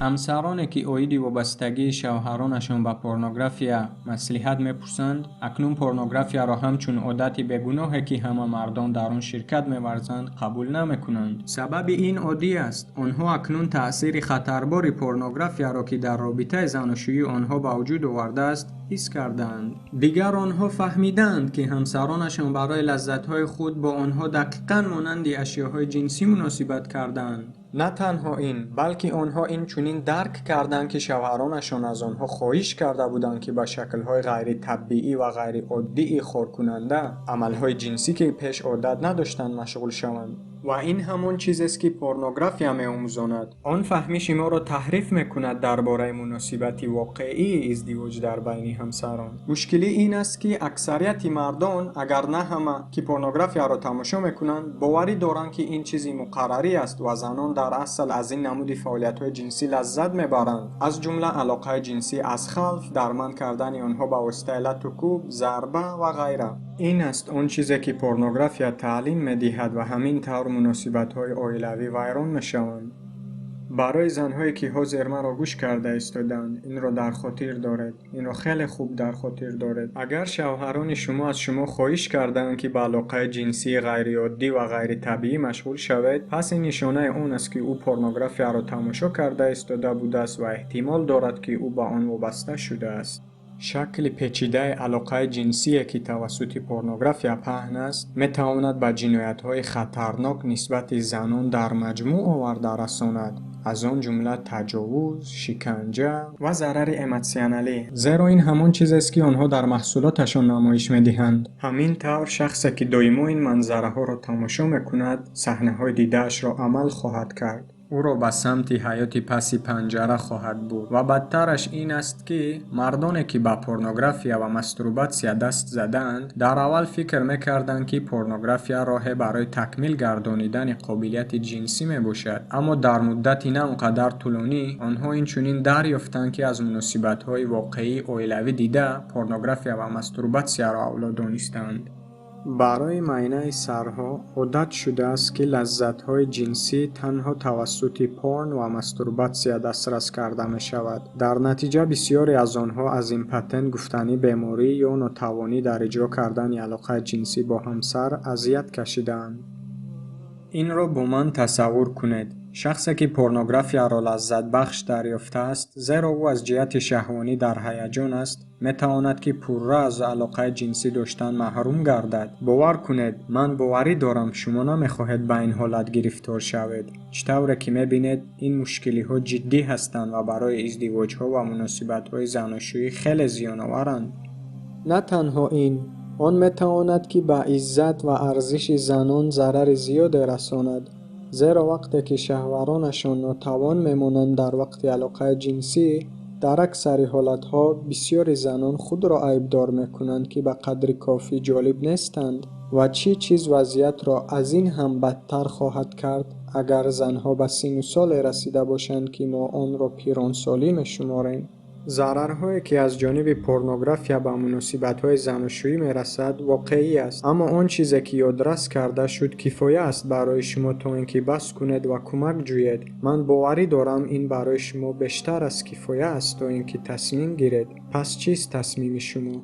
Ҳамсароне, ки оиди вобастагии шавҳаронашон ба порнография маслиҳат мепурсанд, акнун порнографияро ҳамчун одати бегуноҳе, ки ҳама мардон дар он ширкат меварзанд, қабул намекунанд. Сабаби ин оддӣ аст: онҳо акнун таъсири хатарбори порнографияро, ки дар робитаи заношӯии онҳо ба вуҷуд овардааст, ҳис кардаанд. Дигар онҳо фаҳмидаанд, ки ҳамсаронашон барои лаззатҳои худ бо онҳо дақиқан монанди ашёҳои ҷинсӣ муносибат кардаанд. На танҳо ин, балки онҳо инчунин дарк карданд, ки шавҳаронашон аз онҳо хоҳиш карда буданд, ки ба шаклҳои ғайритабиӣ ва ғайриоддии хоркунанда, амалҳои ҷинсӣ, ки пеш одат надоштанд, машғул шаванд. Ва ин ҳамон чизест, ки порнография меомӯзонад. Он фаҳмиши моро таҳриф мекунад дар бораи муносибати воқеии издивоҷ дар байни ҳамсарон. Мушкилӣ ин аст, ки аксарияти мардон, агар на ҳама, ки порнографияро тамошо мекунанд, боварӣ доранд, ки ин чизи муқаррарӣ аст ва занон дар асл аз ин намуди фаъолиятҳои ҷинсӣ лаззат мебаранд, аз ҷумла алоқаи ҷинсӣ аз халф, дарманд кардани онҳо ба воситаи лату кӯб, зарба ва ғайра. Ин аст он чизе, ки порнография таълим медиҳад, ва ҳамин тавр муносибатҳои оилавӣ вайрон мешаванд. Барои занҳое, ки ҳозир маро гӯш карда истодаанд, инро дар хотир доред. Инро хеле хуб дар хотир доред. Агар шавҳарони шумо аз шумо хоҳиш кардаанд, ки ба алоқаи ҷинсии ғайриоддӣ ва ғайритабиӣ машғул шавед, пас ин нишонаи он аст, ки ӯ порнографияро тамошо карда истода будааст ва эҳтимол дорад, ки ӯ ба он вобаста шудааст. Шакли печидаи алоқаи ҷинсие, ки тавассути порнография паҳн аст, метавонад ба ҷиноятҳои хатарнок нисбати занон дар маҷмӯъ оварда расонад, аз он ҷумла таҷовуз, шиканҷа ва зарари эмотсионалӣ, зеро ин ҳамон чизест, ки онҳо дар маҳсулоташон намоиш медиҳанд. Ҳамин тавр, шахсе, ки доимо ин манзараҳоро тамошо мекунад, саҳнаҳои дидаашро амал хоҳад кард, ӯро ба самти ҳаёти паси панҷара хоҳад бурд. Ва бадтараш ин аст, ки мардоне, ки ба порнография ва мастурбатсия даст задаанд, дар аввал фикр мекарданд, ки порнография роҳе барои такмил гардонидани қобилияти ҷинсӣ мебошад, аммо дар муддати на он қадар тӯлонӣ онҳо инчунин дарёфтанд, ки аз муносибатҳои воқеии оилавӣ дида порнография ва мастурбатсияро авло донистаанд. Барои майнаи сарҳо одат шудааст, ки лаззатҳои ҷинсӣ танҳо тавассути порн ва мастурбатсия дастрас карда мешавад. Дар натиҷа бисёре аз онҳо аз импотент гуфтанӣ беморӣ ё нотавонӣ дар иҷро кардани алоқаи ҷинсӣ бо ҳамсар азият кашидаанд. Инро бо ман тасаввур кунед: шахсе, ки порнографияро лаззатбахш дарёфтааст, зеро ӯ аз ҷиҳати шаҳвонӣ дар ҳаяҷон аст, метавонад, ки пурра аз алоқаи ҷинсӣ доштан маҳрум гардад. Бовар кунед, ман боварӣ дорам, шумо намехоҳед ба ин ҳолат гирифтор шавед. Чӣ тавре ки мебинед, ин мушкилиҳо ҷиддӣ ҳастанд ва барои издивоҷҳо ва муносибатҳои заношӯӣ хеле зиёноваранд. На танҳо ин, он метавонад, ки ба иззат ва арзиши занон зарари зиёде расонад, зеро вақте ки шавҳаронашон нотавон мемонанд дар вақти алоқаи ҷинсӣ, дар аксари ҳолатҳо бисёри занон худро айбдор мекунанд, ки ба қадри кофӣ ҷолиб нестанд. Ва чӣ чиз вазъиятро аз ин ҳам бадтар хоҳад кард, агар занҳо ба синну соле расида бошанд, ки мо онро пиронсолӣ мешуморем. Зарарҳое, ки аз ҷониби порнография ба муносибатҳои заношӯӣ мерасад, воқеӣ аст, аммо он чизе, ки ёдрас карда шуд, кифоя аст барои шумо то ин ки бас кунед ва кӯмак ҷӯед. Ман боварӣ дорам, ин барои шумо бештар аз кифоя аст, то ин ки тасмим гиред. Пас чист тасмими шумо?